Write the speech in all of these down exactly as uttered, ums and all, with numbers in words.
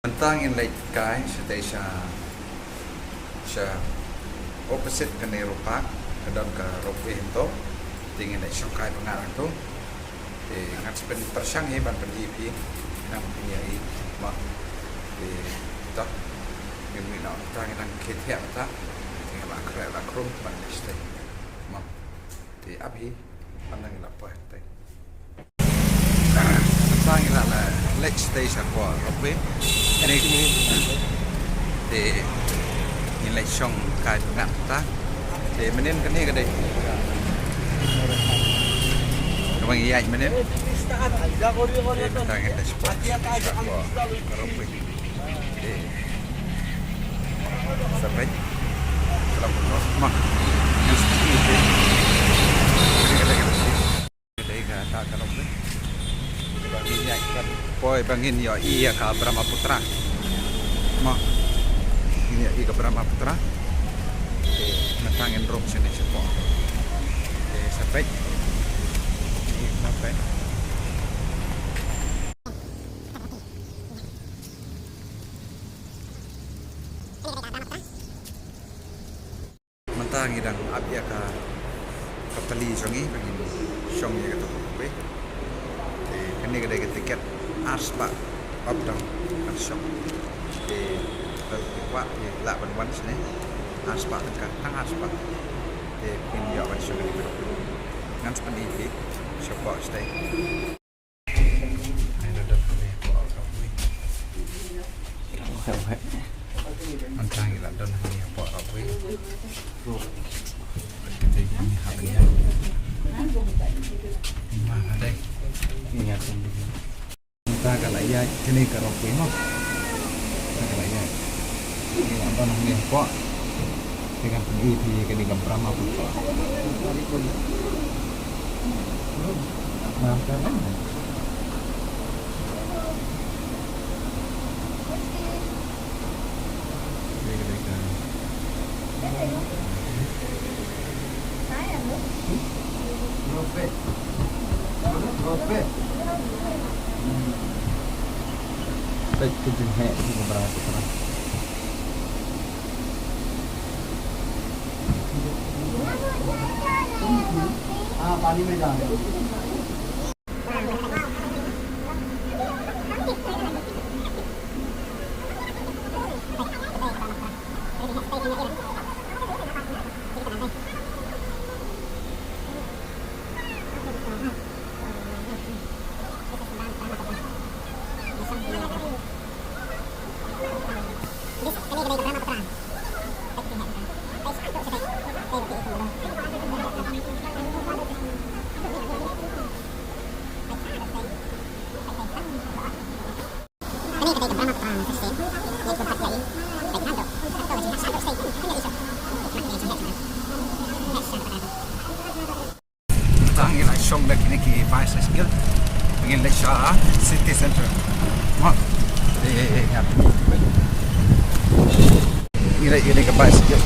Mynta ngin leit kai shatei sha, sha opposite ka Nehru Park, ka don ka ropeway hangto. Te ngin leit shong kai pyngngad hangto. Te ngan sa pynpyrshang hi ban pyni ïa phi, ngan pyni ïa i, mo. Te to ngin mih noh, ta ngi dang khie thiah ta. Te ngi la khreh la khrum ban leit shatei, mo. Te ap hi, ban nang ïa la poi shatei. Mynta ngi la, la leit shatei sha hapoh ropeway. Kane, te ngin leit shong kai pyngngad ta. Te mynnin kane ka dei kaba ngi ïaid mynnin. Te mynta ngin leit sha hapoh, sha hapoh ropeway. Te sa peit. Khlem noh ma. Use to eat. Kane ka dei ka Dei ka, ka, ka ropeway. Ba ngin ïa, ka, poi ba ngin ïohi ïa ka Brahmaputra. Mo. Ngin ïohi ka Brahmaputra. Te mynta ngin rung shane shapoh. Te sa peit. Ni na peit. Mynta ngi dang ap ïa ka, ka pali jong ngi ba ngin shong ïa kata ka ropeway. Te kane ka dei ka tiket ar spah up down kan shong. Te lada phi kwah phi lah ban wan shane ar spah tyngka, tang ar spah. Te phin ïoh ban shong ïa kata ka ropeway. Ngan sa pyni phi shapoh shatei. Mynta ngi la don hangne hapoh ropeway. Mynta ka la ïaid kane ka ropeway mo. Mynta ka la ïaid. Ngi la don hangne hapoh. Te ngan pyni ïa phi kane ka Brahmaputra. Namar ka dei ka, dei ka. Peit ka jingheh jong ka Brahmaputra. Tang ila shong da kine ki bicycle. Ngin leit sha city center. Ma. Eh, eh, eh, ya. Ila, ila ka bicycle.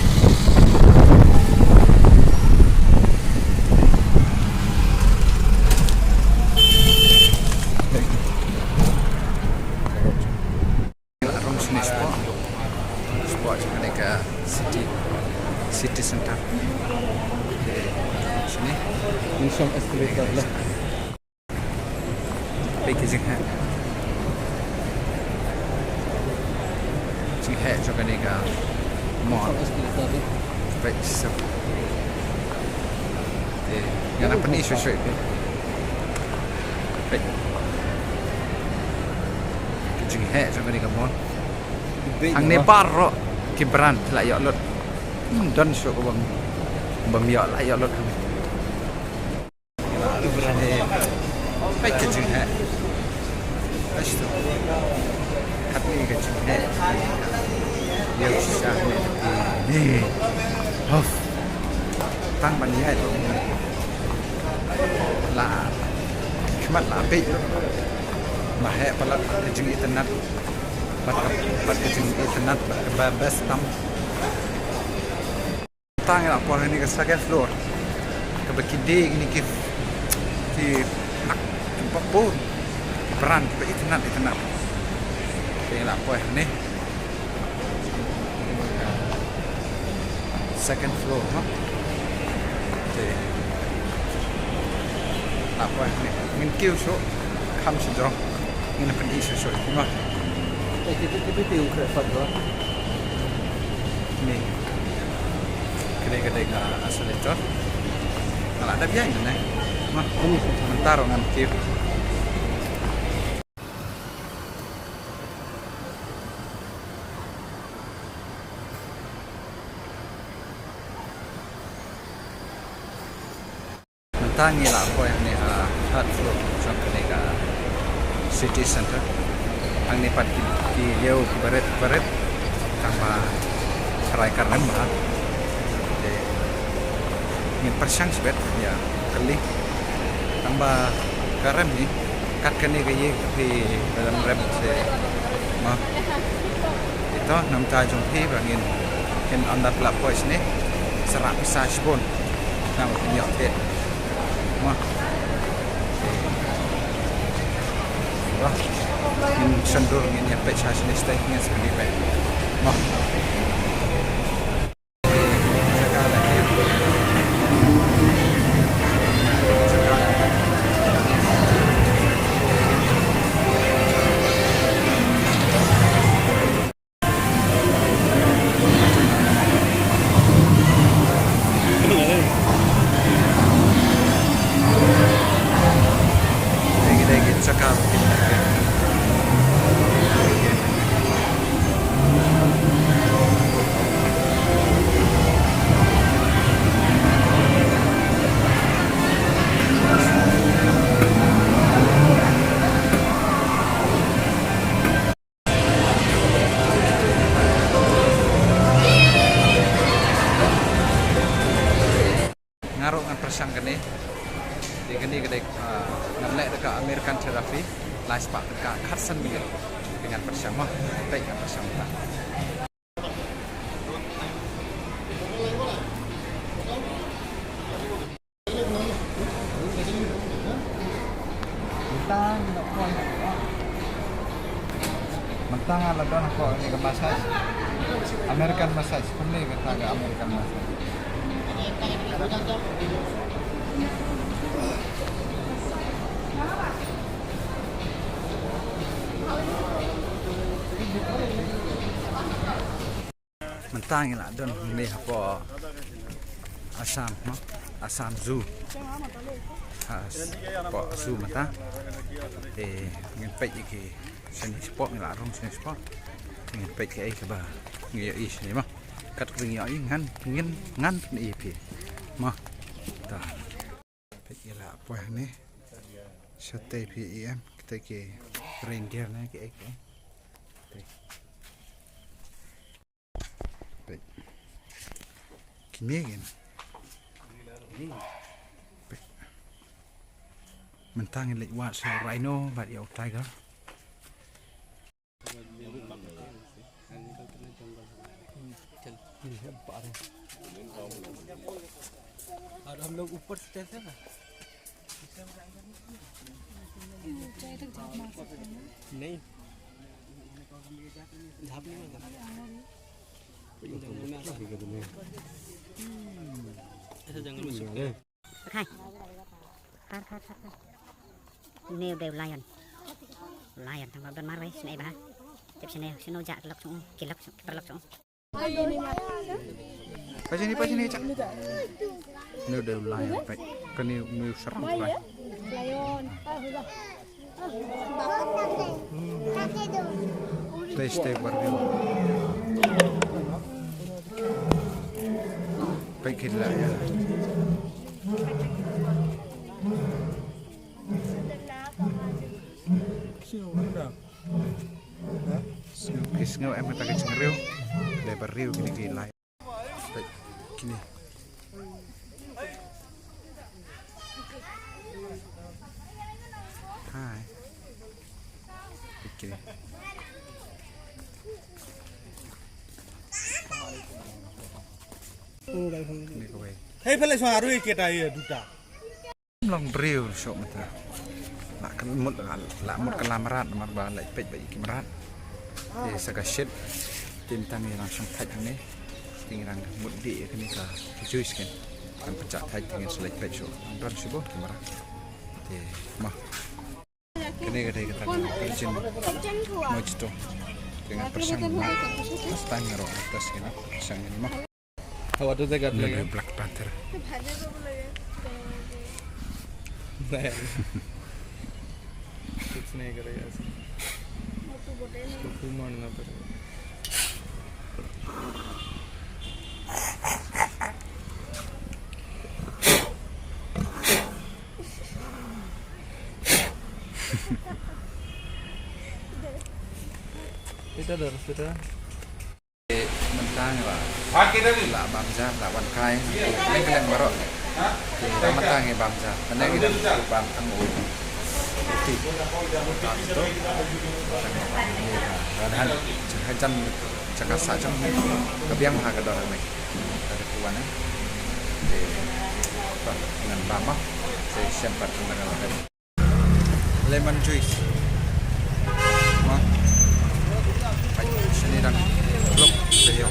Rung shane shapoh. Shapoh jong kane ka city, city center. Shane. Ngin shong escalator la. Peit ka jingheh. Jingheh jong kane ka mall. Shong escalator la. Peit sha. Eh, ngan pyni shuwa shuwa peit. Peit. Ka jingheh jong kane ka mall. Hangne baroh ki brand la ïoh lut. Hmm, don shuh kaba bym ïoh la ïoh lut hangne. Peit ka jingheh. Peit tu. Katne ka jingheh. Ïa shisha ne. Ni. Of. Tang ban ïaid la khmat la peit. Ba heh palat ka jingitynnat. Bad ka, bad ka jingitynnat bad kaba best tam. Tang ïa la poi hangne ka second floor. Kaba ki die kine ki, ki, ak, ki bakbun. Ki brand kiba itynnat itynnat. Te la poi hangne. Second floor, no? Te la poi hangne. Ngin kiew shuh, kham shu jrong. Ngin pyni shuh shuh, no? Te te te te te u kre fat, no? Ni. Kane ka dei ka escalator. Nga la dep ïaid mynne. Mo. Mynta ruh ngan kiew. Mynta ngi la poi hangne ha third floor jong kane ka city center. Hangne pat ki, ki ïew ki barit barit tang ba trai ka rem bha. Te ngin pyrshang shibit ïa kylli tang ba ka rem hi. Kat kane ka ïing ka phi ba dang rem se ma. Ito namta jong phi ba ngin kin anda pla poi sini. Sara pisa shibun. Nang pynïoh te. Ma. Wah. Ngin shandur ngin ïa peit sha sini stay ngin sini peit. Ma. Nga ruh ngan pyrshang kane. Te kane ka dei, ah, ngan leh da ka American therapy. Lai spah tyngka khatsan minit. Te ngan pyrshang mo. Te ngan pyrshang ta. Mynta ngi la poi, mynta nga la don hapoh kane ka massage, American massage, kumne kata ka American massage. Mynta ngi la don hangne hapoh Assam, no? Assam Zoo. Ha, hapoh zoo mynta. Eh, ngin peit ïa ki shane shapoh, ngi la rung shane shapoh. Ngin peit kaei kaba ngi ïohi shane mo. Katba ngi ïohi ngan, ngin, ngan pyni ïa phi. Mo. Ta. Peit ïa la poi hangne. Shatei phi ïa em, kitei ki reindeer ne kiei kiei. Peit. Peit. Kine kin. Peit. Mynta ngin leit wad sha u rhino bad ïa u tiger. चल, ये है बारह। और हम लोग ऊपर से चलते हैं ना? ऊंचाई तक झांक मार सकते हैं ना? नहीं, झांक नहीं मारता। जंगल में आता है। ऐसे जंगल में छुप गया। Khai. Khai, khai, khai, khai. Une u dei u lion. Lion, tang ba ban marwei, sngewbha. Tip sini, sini u jah, ki lok sung, ki lok sung, ki paralok sung. Poi sini, poi sini, jah. Une u dei u lion, peit. Kane une u sarang, peit. Lion. Stay, stay, barrio. Peit ki la ïa. Sngew, ki sngew em kata ka jingriew. Dei barrio kine ki la. Peit kine. Hai. Peit kine. Kine kawei. Hei, pele suara ru kita ya duta. Long briew shuh mynta. La ka mut, la, la mut ka la mrad namar ba la peit ba ki mrad. Te sa ka shit. Te mynta ngi dang shong thait hangne. Te ngi dang mut dih ïa kane ka juice kan. Kan pynjah thait te ngin sa leit peit shuh. Nang don shuh ba camera. Te ma. Kane ka dei kata ka virgin mojito. Te ngan pyrshang ma. Last time nga ruh nga test kane, pyrshang kane ma. What do they got? Black Panther. नहीं। कुछ नहीं करेगा ऐसे। उसको मारना पड़ेगा। Peta dah, peta. Mynta ngi la, la bam ja, la wan kai. Leng leng baroh. Te mynta ngi bam ja. Mynta ngi dang bam tang u. Roti. Tang tu. Jan jan jaka sa jong ka biang ha ka dor ngi. Ka tu wan. Te ngan bam ma. Te shem pat ngan la. Lemon juice. Ma. Ai, sini dang. Blok. Sayo.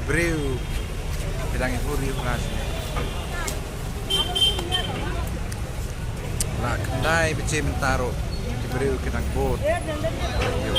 Briew. Ki dang huri hura sini. La khyndai baje mynta ruh. Ki briew ki dang bud. Yo.